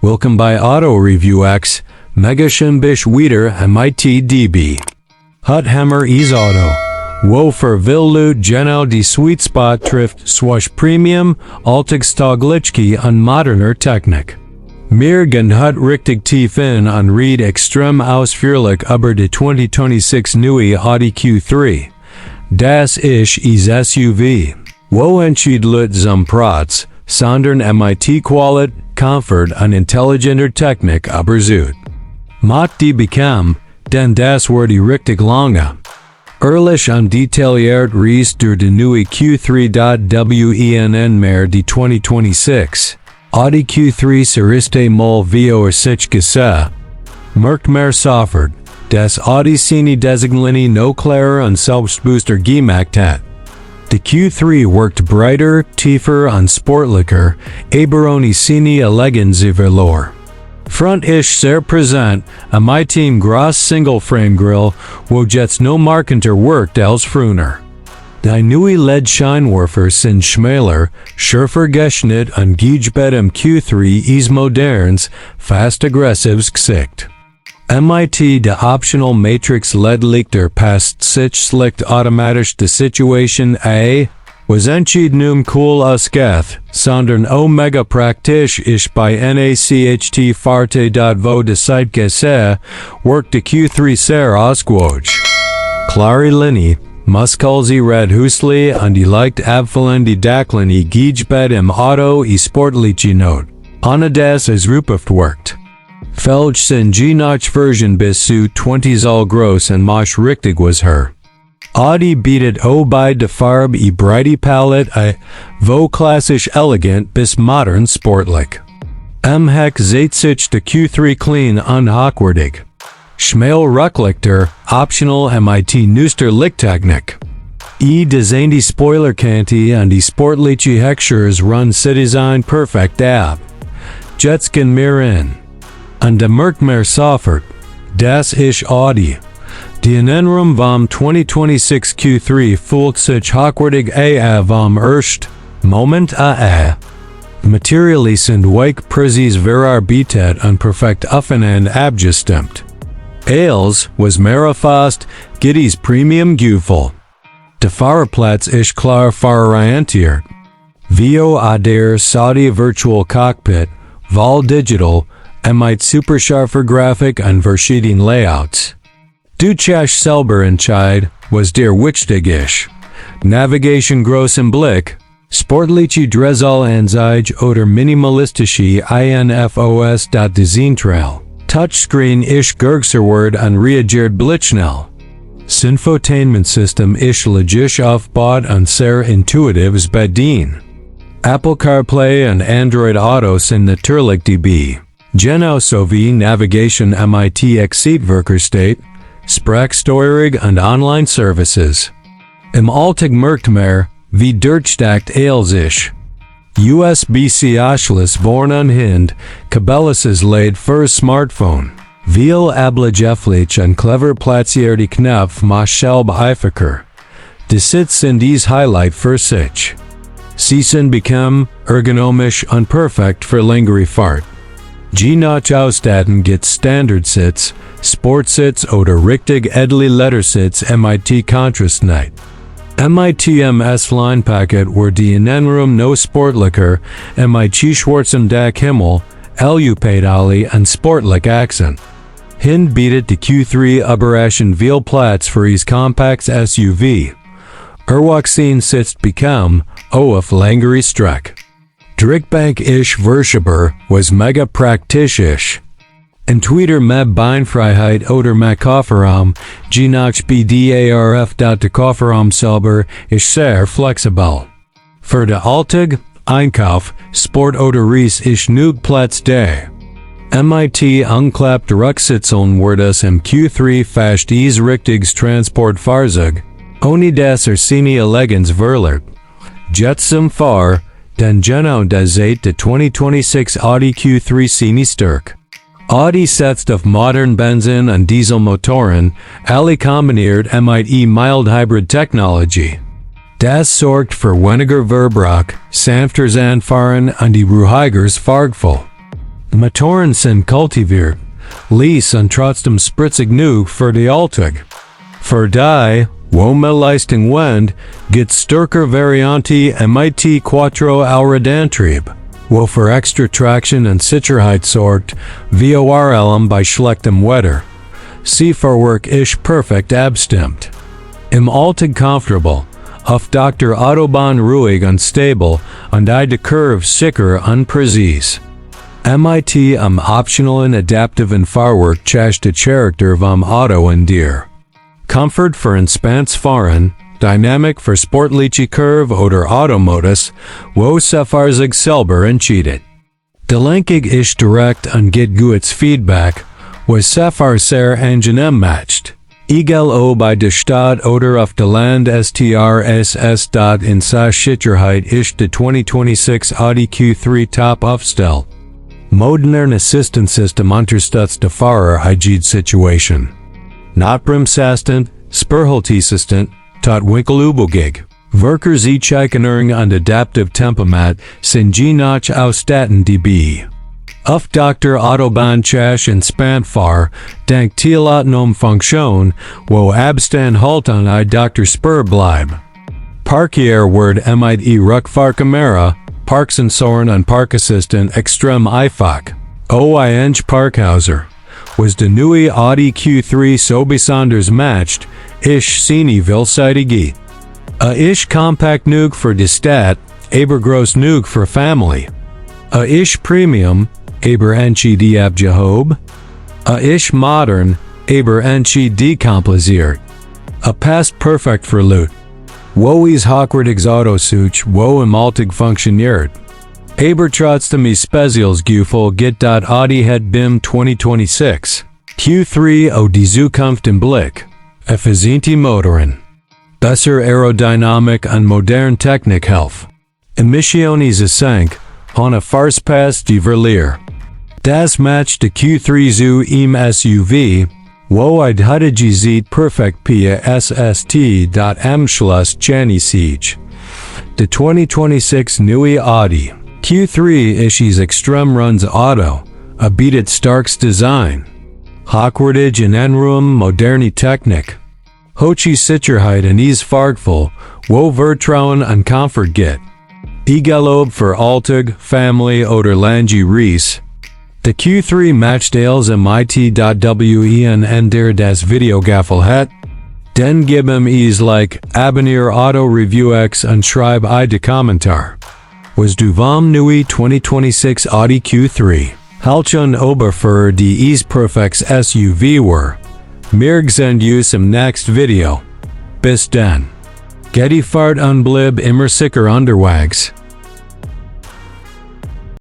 Welcome by AutoReviewX, Mega Schimbisch wieder MIT DB. Hut Hammer Ease Auto. Wo für Villut genau die Sweet Spot trifft Swash Premium, Alltagstauglichkeit und moderner Technik. Mir gehen hut richtig tief in und red extrem ausführlich über die 2026 neue Audi Q3. Das ist SUV. Wo entschiedlich zum Prats, sondern MIT Qualit, Comfort und intelligenter Technik übersucht. Macht die bekam, denn das war die richtig lange. Ehrlich und detailliert reist durch die neue Q3.wen mehr die 2026. Audi Q3 seriste mal vor sich gesa. Merkt mehr soffert, dass Audi seine Designlinie no klarer und selbstbewusster gemacht hat. Die Q3 wirkt breiter, tiefer und sportlicher, aber ohne seine Eleganz verlor. Front ist sehr präsent, mit einem groß Single-Frame-Grill, wo jetzt no markanter wirkt als früher. Die neue LED-Scheinwerfer sind schmäler, schärfer geschnitten und geben im Q3 is modernes, fast aggressives Gesicht. MIT de optional Matrix LED-Lichter passt sich schlicht automatisch die Situation was entschieden cool ausgeht, sondern mega praktisch ist bei NACHT Farte. Wo de Zeit gese, workt de Q3 sehr ausgewogen. Klare Linie, muskulöse red Husli und die leicht abfallende Dachlinie geben im Auto Sportliche Not. Ohne das es rupphaft wirkt. Felge sind G-Notch Version bis zu 20 Zoll groß und mosch richtig was her. Audi bietet bei de Farbe breite Palette wo klassisch elegant bis modern sportlich. Heck sieht sich de Q3 clean und hochwertig. Schmal Rücklichter, optional MIT neuester Lichttechnik. Design die Spoilerkante und die sportliche Hechschers run Citizen perfekt ab. Jetskin mehr in. Und de merkt mehr soffert. Das ist Audi. Die Innenraum vom 2026 Q3 fühlt sich hochwertig vom ersten Moment Materialien sind weich präzis verarbeitet und perfekt aufeinander abgestimmt. Als was mehr fast, Giddys Premium Gefühl. Der Fahrerplatz ist klar fahrerorientiert. Der Saudi Virtual Cockpit, Vol Digital, mit superscharfer Grafik und verschiedenen Layouts. Du Chash selber entscheid, was der wichtig ist. Navigation groß im Blick, sportliche Dresselanzeige oder minimalistische INFOS. Designtrail. Touchscreen ist gergserword und reagiert blitzschnell. Infotainment System ist logisch aufgebaut und sehr intuitives Bedienen. Apple CarPlay und Android Auto sind natürlich dabei. Genauso wie Navigation mit Exitwerkstatt, Sprachsteuerung und Online-Services. Im Alltag merkt mehr, wie durchdacht alles ist. USB-C-Anschluss vorn und hin, Kabelses lädt für Smartphone. Viel ablegeflich und clever platzierte Knopf macht selb einfacher. Die Sitz sind dies Highlight für sich. Sie sind bequem, ergonomisch und perfekt für längere Fahrt. G-Notch ausstatten gibt Standardsitz, Sportsitz oder richtig edle Lettersitz mit Kontrastnight. MITMS Flypaket war die Innenraum no sportlicher, mit schwarzem Dachhimmel, Pedale und sportlich Accent. Hin bietet die Q3 Überraschend viel Platz für is Kompakt SUV. Erwachsen sitzt bekam, auf längere Strecke. Drickbank ist verschieber, was mega praktisch ist. Entweder mit Beinfreiheit oder mit Kofferraum, G-Notch BDARF. Der Kofferraum selber ist sehr flexibel. Für den Alltag, Einkauf, Sport oder Reis ist genug Platz da. MIT unklappte Rücksitzeln wird es im Q3 fast richtiges Transportfahrzeug, ohne das seine Eleganz verliert. Jetzt zum Fahr, denn genau das seit der 2026 Audi Q3 seine Stärke. Audi setzt auf modern Benzin- und Dieselmotoren, alle kombiniert mit mild Hybrid Technology. Das sorgt für weniger Verbrauch, sanfteres Anfahren und die ruhigeres Fahrgefühl. Motoren sind kultiviert, ließ und trotzdem spritzig genug für die Alltag. Für die, wo mehr Leistung wend, gibt stärker Variante mit Quattro-Allradantrieb, wo für extra Traction und Sicherheit sorgt, vor bei schlechtem Wetter. Sie Fahrwerk ist perfekt abstimmt. Im Alltag comfortable, auf der Autobahn ruhig und stabil und de Curve sicher und präzise. Mit am optionalen adaptiven Fahrwerk chascht Charakter vom Auto in dir. Comfort für entspanntes Fahren, Dynamik für sportliche Curve oder Automodus, wo sich selber entscheidet. De Lenkung ist direkt und gibt gutes Feedback, wo sehr angenehm matcht. Egal ob bei der Stadt oder auf der Land strss. In Sicherheit ist der 2026 Audi Q3 top aufgestellt. Modern Assistance System unterstützt die Fahrer-Situation. Notbremsassistent, Spurhalteassistent, tot Winkelübelgig. Werker Zeichenerung und Adaptive Tempomat sind noch ausstatten db. Auf der Autobahn chascht und Spantfahr, dank Teilautonom Funktion, wo Abstand halt an der Spur bleib. Parkier wird mit Rückfahrkamera, Parksensoren und Parkassistent extrem einfach. Parkhauser. Was der neue Audi Q3 so besonders matcht, ist seine Vielseitigkeit. Ist kompakt genug für die Stadt, aber groß genug für Family. Ist Premium, aber die abgehoben. Ist modern, aber dekompliziert. Passt perfekt für Leute. Wo is hochwertiges Autosuch, wo im Alltag funktioniert. Aber trotzdem ist Spezialsgefühl gibt Audi het BIM 2026. Q3 die Zukunft im Blick. Effiziente Motoren. Besser Aerodynamik und modern Technik helfen. Emissionen senken, ohne Fahrspass die verlieren. Das matcht de Q3 zu im SUV, wo heutige sieht perfekt PSST. Am Schluss Siege. De 2026 neue Audi Q3 ist extrem runs Auto, bietet starkes Design. Hochwertig in Innenraum moderne Technik. Hohe Sicherheit und Fahrgefühl, wo Vertrauen und Komfort gibt. Egal ob für Alltag, Family oder lange Reise. De Q3 matcht als mit.wen der das Video gefallen hat. Den gib like abonnier AutoReviewX und schreib de Kommentar. Was du vom neue 2026 Audi Q3? Halchun Oberfer die perfekt SUV were. Mir sehen uns im next Video. Bis dann. Getty Fahrt und bleib immer sicher unterwegs.